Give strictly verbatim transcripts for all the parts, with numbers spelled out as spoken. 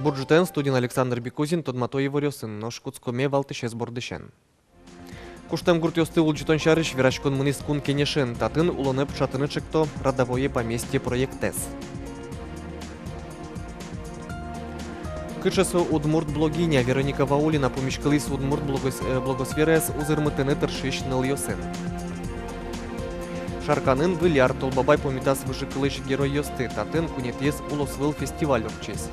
Бур ӝытэн! Студиын Александр Бекузин. Тодмато иворъёсын. Нош кутскомы валтӥсез бордысен. Куштэм гуртъёсты улӟытон сярысь вераськон мынӥз Кун Кенешын. Татын улонэ пыӵатыны чекто «Родовое поместье» проектэз. Кыӵе со удмурт блогиня? Вероника Ваулина пумиськылӥз удмурт блогос-, э, блогосфераез узырмытыны тыршись нылъёсын. Шарканын Выль ар. Тол Бабай пумитаз выжыкылысь геройёсты. Татын куинетӥез улосвыл фестиваль ортчиз.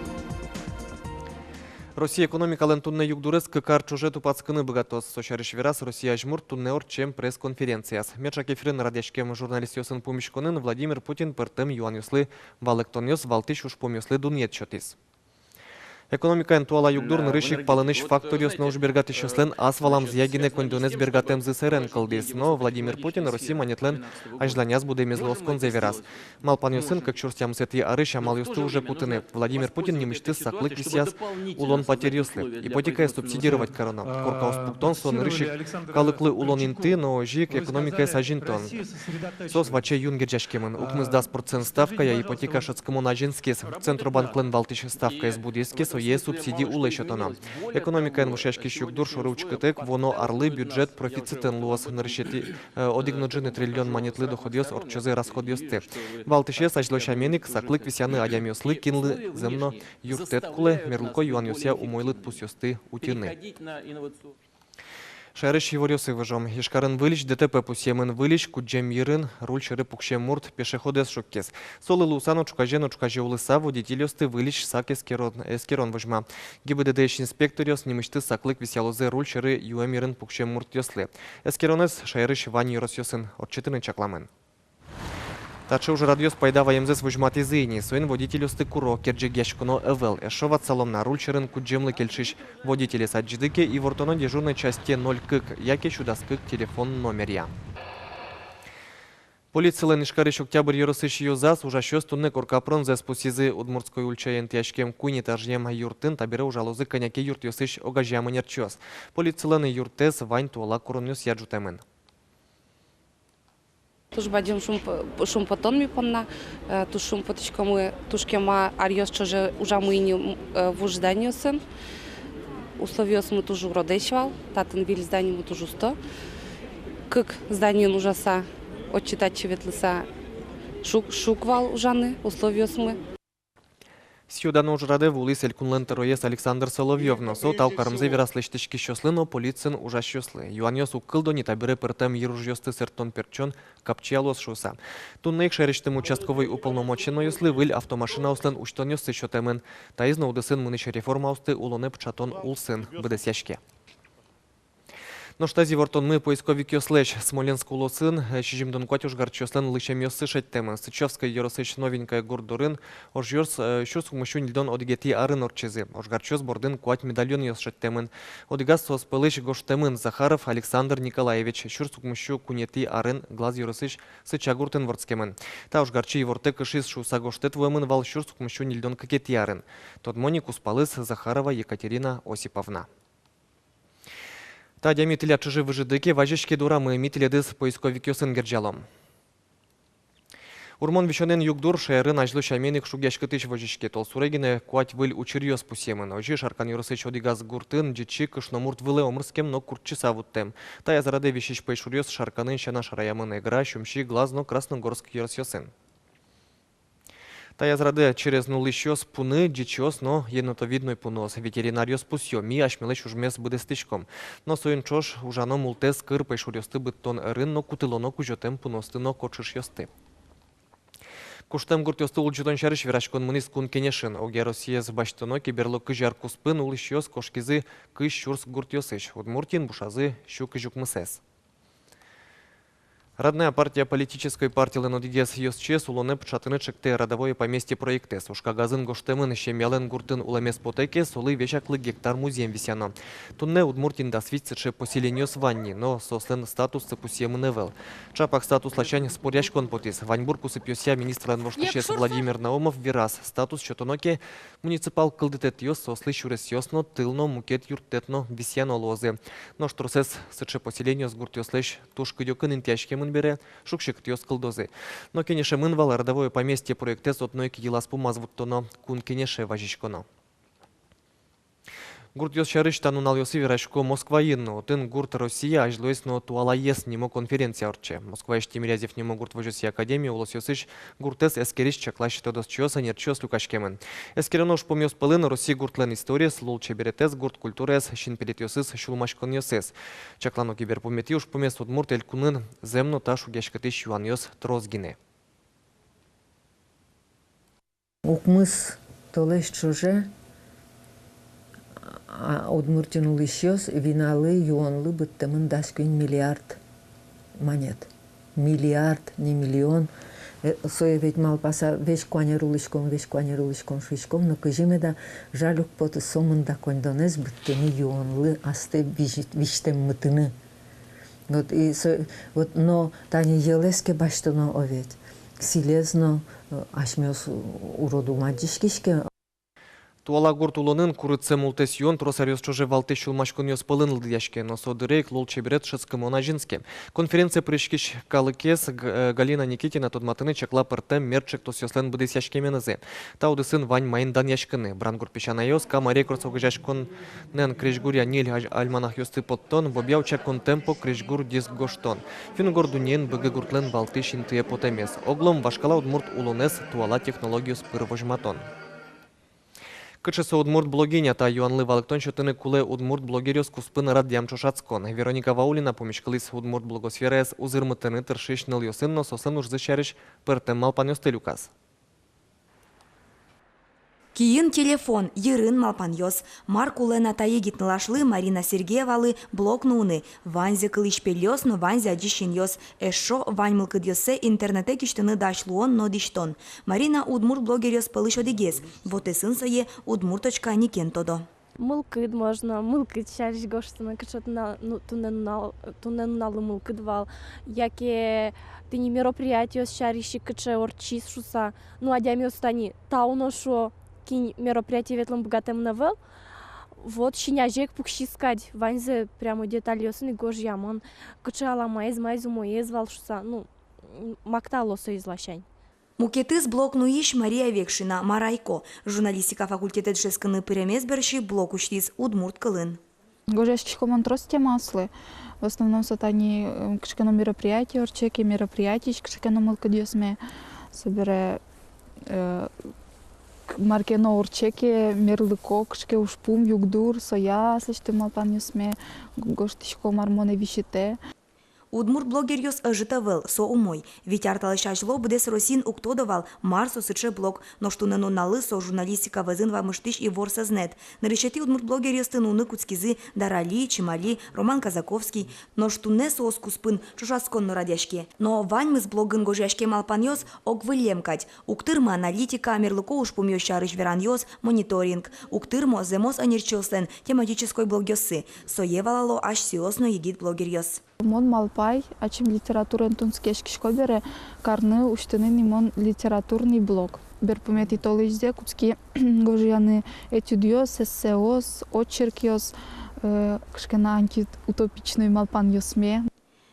Россия экономикалэн туннэ югдурез кык ар ӵоже тупатскыны быгатоз. Со сярысь вераз Россия азьмурт туннэ ортчем пресс-конференцияз. Меӵак эфирын радъяськем журналистъёсын пумиськонын Владимир Путин пӧртэм юанъёслы валэктонъёс, валтӥсь ужпумъёслы дунъет сётӥз. Экономикаын туала югдур нырысь ик палэнысь факторъёс но ужбергатӥсьёслэн ас валамзыя гинэ коньдонэз бергатэмзы сэрен кылдӥз. Но Владимир Путин Россия манетлэн азьланяз будэмезлы осконзэ вераз. Малпанъёсын кык сюрс тямысэтӥ арысь амалъёсты уже кутыны. Владимир Путин нимысьтыз саклык висъяз улон патеръёслы. Ипотекаез субсидировать кароно. Коркаос пуктон — со нырысь ик калыклы улон инты, но озьы ик экономикаез азинтон. Соос ваче юн герӟаськемын. Укмыс-дас процент ставкая ипотека шӧдскымон азинскиз. Центробанклэн валтӥсь ставкаез будӥз ке, сое субсиди улэ сётоно. Экономикаын вошъяськись югдур шоры учкытэк, вуоно арлы бюджет профицитэн луоз. Нырысетӥ, э, одӥг но ӝыны триллион манетлы доходъёс ортчозы расходъёсты. Валтӥсез, азьло сямен ик, саклык висъяны адямиослы, кинлы зэм но юрттэт кулэ, мерлыко юанъёсъя умой лыдпусъёсты утьыны. Шаерысь иворъёсы выжом. Ижкарын выльысь ДТП пусъемын. Выльысь кудӟем йырын руль сьӧры пуксем мурт пешеходэз шуккиз. Солы луыса но ӵуказе но ӵуказе улыса водительёсты выльысь сак эскерон, эскерон возьма. ГИБДД-ысь инспекторъёс нимысьтыз саклык висъялозы руль сьӧры юэм йырын пуксем муртъёслы. Эскеронэз шаерысь вань ёросъёсын ортчытыны чакламын. Таӵе ужрадъёс пайда ваемзэс возьматӥзы ини. Соин водительёсты куро: керӟегъяськоно ӧвӧл. Эшшо ватсалом на: руль сьӧрын кудӟемлы кельшись водителез адӟиды ке, ивортоно дежурной часте ноль кык яке сю дас кык телефон номеръя. Полицилэн Ижкарысь Октябрь ёросысь ёзаз ужасьёс туннэ корка пыронзэс пусйизы. Удмуртской ульчаын тӥяськем куинь этажъем юртын табере ужалозы кӧня ке юртъёсысь огазеям ӧнерчиос. Полицилэн юртэз вань туала куронъёсъя ӝутэмын. Туж бадӟым шумпо-, шумпотон ми понна, э, туж шумпотӥськомы, туж кема аръёс ӵоже ужамы ини, м, э, вуж зданиосын. Условиосмы туж уродэсь вал, татын выль зданимы туж усто. Кык зданиын ужаса, отчы-татчы ветлыса, шуг, шуг вал ужаны условиосмы. Сӥё-дано ужрадэ вуылӥз элькунлэн тӧроез Александр Соловьёв но. Со тау карымзэ вераз лэсьтӥськисьёслы но полициын ужасьёслы. Юанъёс уг кылдо ни, табере пӧртэм йыружъёсты сэрттон-пертчон капчиялоз шуыса. Туннэ ик шаерысьтым участковой уполномоченнойёслы выль автомашинаослэн усьтонъёссы сётэмын. Таиз но удысын мынӥсь реформаосты улонэ пыӵатон улсын быдэсъяське. Нош таиз ивортонмы поисковикъёслэсь. Смоленск улосын, э, сизьымдон куать ожгарчиослэн лысьӧмъёссы шедьтэмын. Сычевской ёросысь Новенькое гурт дорын ожъёс, э, сюрс укмыссю ньыльдон одӥгетӥ арын ортчизы. Ожгарчиос бордын куать медальонъёс шедьтэмын. Одӥгаз соос пӧлысь гожтэмын: Захаров Александр Николаевич, сюрс укмыссю куинетӥ арын Глаз ёросысь Сыча гуртын вордскемын. Та ожгарчи ивортэк ышиз шуыса гожтэт вуэмын вал сюрс укмыссю ньыльдон кыкетӥ арын. Тодмо ни, кузпалыз Захарова Екатерина Осиповна. Та адями тӥляд ӵоже выжиды ке, вазиське дорамы, ми тӥледыз поисковикъёсын герӟалом. Урмон висёнэн югдур шаерын азьло сямен ик шугъяськытӥсь возиське. Толсуре гинэ куать выль учыръёс пусъемын. Озьы Шаркан ёросысь одӥгаз гуртын ӟичы кышномурт вылэ омырскем но куртчыса вуттэм. Таяз радэ висись пӧйшуръёс Шарканын сяна шараямын Эгра, Сюмси, Глаз но Красногорск ёросъёсын. Таяз радэ через нуллӥсьёс пуны ӟичыос но енотовидной пуныос. Ветеринаръёс пусъё: ми асьмелэсь ужмес быдэстӥськом. Но соин ӵош ужано мултэс кыр пӧйшуръёсты быдтон ӧрын но кутылоно кузётэм пуныосты но кочышъёсты. Куштэм гуртъёсты улӟытон сярысь вераськон мынӥз Кун Кенешын. Огъя Россиез басьтоно ке, берло кызь ар куспын улӥсьёс кошкизы кызь сюрс гуртъёсысь, Удмуртиын бушазы сю кызь укмысэз. «Родная партия» политической партилэн одӥгез ёзчиез улонэ пыӵатыны чектэ «Родовое поместье» проектэз. Ужкагазын гожтэмын: семьялэн гуртын улэмез потэ ке, солы весяклы гектар музъем висъяно. Туннэ Удмуртиын дас вить сыӵе поселениос вань ни, но соослэн статуссы пусъемын ӧвӧл. Чапак статус ласянь споръяськон потӥз. Ваньбур кусыпъёсъя министрлэн воштӥсез Владимир Наумов вераз: статус сётоно ке, муниципал кылдытэтъёс, соослы сюресъёс но, тыл но, мукет юрттэт но висъяно луозы. Нош тросэз сыӵе поселениос гуртъёслэсь туж кыдёкын интыяськемын бере, шуг-секытъёс кылдозы. Но кенешемын вал: «Родовое поместье» проектэз одно ик йылаз-пумаз вуттоно, Кун Кенеше вазиськоно. Гуртъёс сярысь та нуналъёсы верасько Москваын но. Отын «Гурт Россия. Азьлоез но туалаез» нимо конференция ортче. Москваысь Тимирязев нимо гурт возёсъя академия улосъёсысь гуртэз эскерись чаклась тодосчиос, ӧнерчиос люкаськемын. Эскероно ужпумъёс пӧлын Россия гуртлэн историез, лулчеберетэз, гурт культураез, синпелетъёсыз, сюлмаськонъёсыз. Чаклано ке, берпуметӥ ужпумез Удмурт Элькунын зэм но та шугъяськытӥсь юанъёс трос гинэ. Укмыс толэзь ӵоже, а, Удмуртиын улӥсьёс виналы, юонлы быдтэмын дас куинь миллиард манет. Миллиард, не миллион. Э, сое ведь малпаса, весь куанер улӥськом, весь куанер улӥськом шуиськом, но кызьы меда жаль уг поты сомында коньдонэз быдтыны юонлы, астэ визь-, визьтэммытыны. Вот и со-, вот, но тани йӧлэз ке басьтоно, о ведь, сӥлез но, э, асьмеос урод ум адӟиськиське. Туала гурт улонын курытсэ мултэс юон трос аръёс ӵоже валтӥсь сюлмаськонъёс пӧлын лыдъяське, но со дыре ик лулчеберет шӧдскымон азинске. Конференцие пыриськись калыкез Г-, э, Галина Никитина тодматыны чакла пӧртэм мер ӵектосъёслэн быдэсъяськеменызы. Та удысын вань маин данъяськыны: Брангурт песянайёс, «Кама Рекордс» огазеяськонэн крезьгуръя ньыль аж-, альманахъёсты поттон, «Бобья уча контемпо» крезьгур диск гожтон, финн-угор дуннеын Быгы гуртлэн валтӥсь интые потэмез, оглом вашкала удмурт улонэз туала технологиос пыр возьматон. Кыӵе со удмурт блогиня? Та юанлы валэктон сётыны кулэ удмурт блогеръёс куспын радъям ӵошатскон. Вероника Ваулина пумиськылӥз удмурт блогосфераез узырмытыны тыршись нылъёсын но соослэн ужзы сярысь пӧртэм малпанъёсты люказ. Киын телефон, йырын малпанъёс. Мар кулэ на та егит нылашлы, Марина Сергеевалы, блог нуыны? Ваньзэ кылӥсь пельёс но ваньзэ адӟись синъёс. Эшшо вань мылкыдъёссэ интернетэ кисьтыны дась луон но дӥсьтон. Марина удмурт блогеръёс пӧлысь одӥгез. Вотэсын сое «Удмурточка» никен тодо. Мылкыд, можно мылкыд сярысь гожтыны, кыӵе туннэ, ну, туннэ нунал, туннэ нуналлы мылкыд вал. Яке тӥни мероприятиос сярысь ик, кыӵе ортчиз шуса. Ну, адямиос тани тау но шуо, кин мероприятие ветлыны быгатэмын ӧвӧл. Вот син азе ик пуксиз кадь, ваньзэ прямо детальёсын ик гожъямын, кыӵе аламаез, маиз умоез вал шуса, ну, м, мактало соиз ласянь. Мукетыз блог нуись Мария Векшина, «Марайко». Журналистика факультетэ дышетскыны пыремез бере блог усьтӥз удмурт кылын. Гожъяськисько мон трос темаослы. В основном со тани, м, кыӵе ке но мероприятие ортче ке, мероприятиысь кыӵе ке но мылкыдъёсме. Собере, э, к-, мар ке но ортче ке, мерлыко кыӵе ке ужпум, югдур, соя аслэсьтым малпанъёсме г-, гожтӥсько, мар монэ висьытэ. Удмурт блогеръёс ӧжыт ӧвӧл, со умой. Вить ар талэсь азьло быдэс Россиын уг тодо вал, мар со сыӵе блог. Нош туннэ нуналлы со журналистика вӧзын вамыштӥсь ивор сӧзнэт. Нырысетӥ удмурт блогеръёсты нуыны кутскизы Дара Ли, Чимали, Роман Казаковский. Нош туннэ соос куспын ӵошатскон но радъяське. Но ваньмыз блогын гожъяськем малпанъёс ог выллем кадь. Уг тырмы аналитика, мерлыко ужпумъёс сярысь веранъёс, мониторинг. Уг тырмо зэмос ӧнерчиослэн тематической блогъёссы. Сое валало асьсэос но егит блогеръёс. Мон малпай, ачим литератураен тунсыкъяськисько бере, карны усьтыны ни мон литературный блог. Берпуметӥ толэзьзэ кутски гожъяны этюдъёс, эссеос, очеркъёс, э, кыӵе ке но антиутопичной малпанъёсме.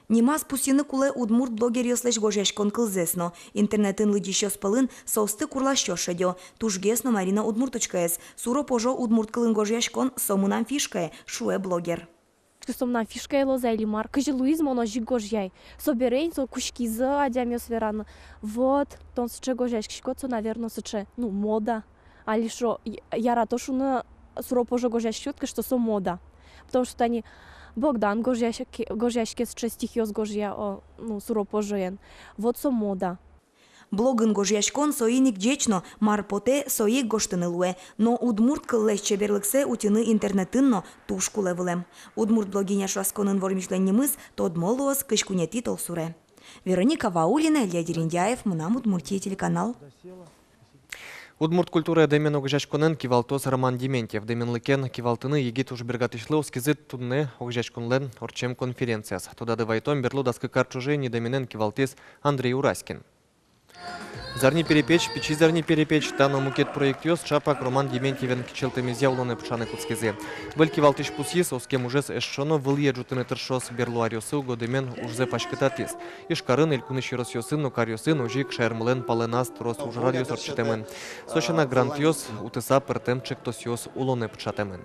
Нимаз пусйыны кулэ удмурт блогеръёслэсь гожъяськон кылзэс но. Интернетын лыдӟисьёс пӧлын соосты курласьёс шедё. Тужгес но Марина Удмурточкаез. Суро-пожо удмурт кылын гожъяськон — со мынам фишкае, шуэ блогер. Со мынам фишкае луоз-а или мар, кызьы луиз, мон озьы ик гожъяй. Собере ини со кутскизы адямиос вераны: вот, тон сыӵе гожъяськиськод, со, наверно, сыӵе, ну, мода. Али шо, я-, ярато шуыны, суро-пожо гожъяськиськод ке, что со мода. Потому что тани Богдан гожъяське, гожъяське, сыӵе стихъёс гожъя, о, ну, суро-пожоен. Вот со мода. Блогын гожъяськон соин ик ӟеч но, мар потэ, сое ик гожтыны луэ. Но удмурт кыллэсь чеберлыксэ утьыны интернетын но туж кулэ вылэм. Удмурт блогиня ӵошатсконын вормисьлэн нимыз тодмо луоз кызь куинетӥ толсуре. Вероника Ваулина, Илья Дерендяев, «Мынам Удмуртие» телеканал. Удмурт культурая «Дэмен» огазеяськонэн кивалтоз Роман Дементьев. Дэменлыкен кивалтыны егит ужбергатӥсьлы оскизы туннэ огазеяськонлэн ортчем конференцияз. Тодады вайытом, берло дас кык ар ӵоже ини «Дэменэн» кивалтӥз Андрей Ураськин. «Зарни перепеч», «Пичи зарни перепеч», та но мукет проектъёс ӵапак Роман Дементьевен кичӧлтэмезъя улонэ пыӵаны кутскизы. Выль кивалтӥсь пусйиз, оскем ужез эшшо но вылӥе ӝутыны тыршоз, берло аръёсы уго «Дэмен» ужзэ паськытатӥз. Ижкарын, элькунысь ёросъёсын но каръёсын, озьы ик шаермылэн палэназ трос ужрадъёс ортчытэмын. Со сяна грантъёс утыса пӧртэм ӵектосъёс улонэ пыӵатэмын.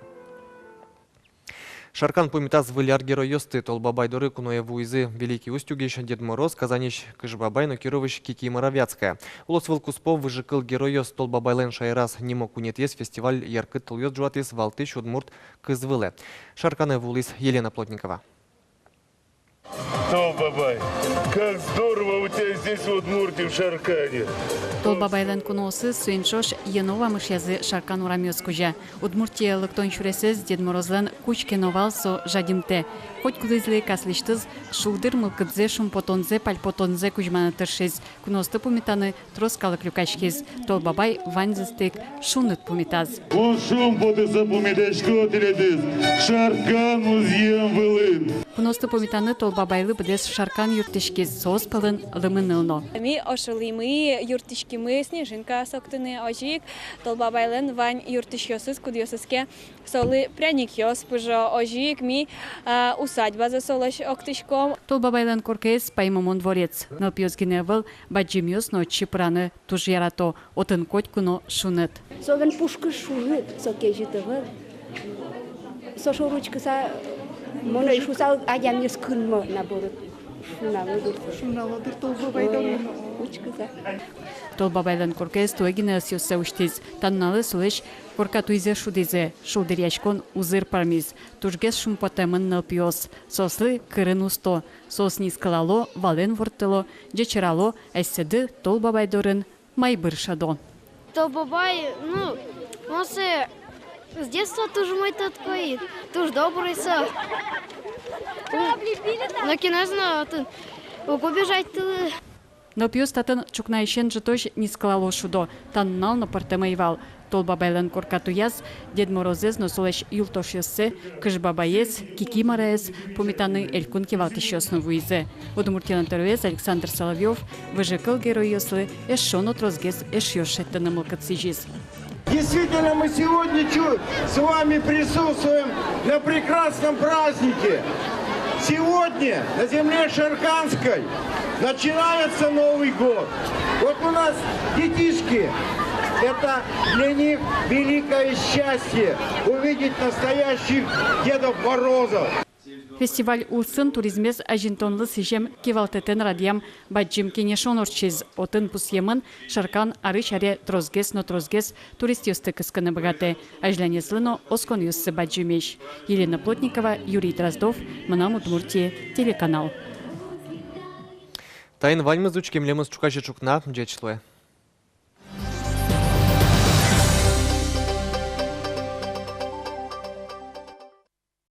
Шаркан пумитаз Выль ар геройёсты. Тол Бабай доры куное вуизы Великий Устюгысь Дед Мороз, Казаньысь Кыш Бабай но Кировысь Кики Моровецкая. Улосвыл куспо выжыкыл геройёс Тол Бабайлэн шаераз нимо куинетӥез фестиваль яркыт тылъёс ӝуатӥз валтӥсь удмурт кыз вылэ. Шарканэ вуылӥз Елена Плотникова. Тол Бабай. Как здорово у тебя здесь, в Удмуртии, в Шаркане. Тол Бабайлэн куноосыз суин ӵош йӧно вамышъязы Шаркан урамъёс кузя. Удмуртие лыктон сюресэз Дед Морозлэн куч ке но вал со жадьымтэ. Котькудӥзлы аслэсьтыз шулдыр мылкыдзэ, шумпотонзэ, пальпотонзэ кузьманы тыршиз. Куноосты пумитаны трос калык люкаськиз. Тол Бабай ваньзэсты ик шуныт пумитаз. Мон шумпотыса пумитасько тӥледыз Шаркан музъем вылын. Куноосты пумитаны Тол Бабайлы быдэс Шаркан юрттӥськиз, соос пӧлын Лымыныл но. Ми ошылӥмы, юрттӥськимы снежинкаос октыны, озьы ик Тол Бабайлэн вань юрттӥсьёсыз, кудъёсыз ке солы пряникъёс пыжо, озьы ик ми, а, усадьбазэ солэсь октӥськом. Тол Бабайлэн коркаез паймымон дворец. Нылпиос гинэ ӧвӧл, бадӟымъёс но отчы пыраны туж ярато, отын котьку но шуныт. Солэн пушкыз шуныт, со кезьыт ӧвӧл. Со шоры учкыса, мон ӧй шуысал, адямиос кынмо, наоборот, шунало дыр. Шунало дыр Тол Бабай дорын учкыса. Тол Бабайлэн коркаез туэ гинэ ӧсъёссэ усьтӥз. Та нуналэ солэсь корка туйзэ шудӥзы, шулдыръяськон узыр пӧрмиз. Тужгес шумпотэмын нылпиос. Соослы кырын усто. Соос нискылало, валэн ворттыло, ӟечырало, асьсэды Тол Бабай дорын майбыр шӧдо. Тол Бабай, ну, мон сое с детства туж умой тодӥсько ини, туж добрый со. Ну, кинэз но отын уг обижайтылы. Нылпиос татын ӵукнаысен ӝытозь нискылало, шудо. Та нунал но пӧртэм ӧй вал. Тол Бабайлэн корка туяз Дед Морозэз но солэсь юлтошъёссэ, Кыш Бабаез, Кики Мороез пумитаны элькун кивалтӥсьёс но вуизы. Удмуртилэн тӧроез Александр Соловьёв выжыкыл геройёслы эшшо но тросгес эшъёс шедьтыны мылкыд сӥзиз. Действительно, мы сегодня чу-, с вами присутствуем на прекрасном празднике. Сегодня на земле Шарканской начинается Новый год. Вот у нас детишки, это для них великое счастье увидеть настоящих Дедов Морозов. Фестиваль улсын туризмез азинтонлы сӥзем кивалтэтэн радъям бадӟым кенешон ортчиз. Отын пусъемын, Шаркан арысь аре тросгес но тросгес туристъёсты кыскыны быгатэ. Азьланезлы но осконъёссы бадӟымесь. Елена Плотникова, Юрий Дроздов, «Мынам Удмуртие» телеканал. Таин ваньмыз. Учке милемыз ӵуказе ӵукна. Ӟеч луэ.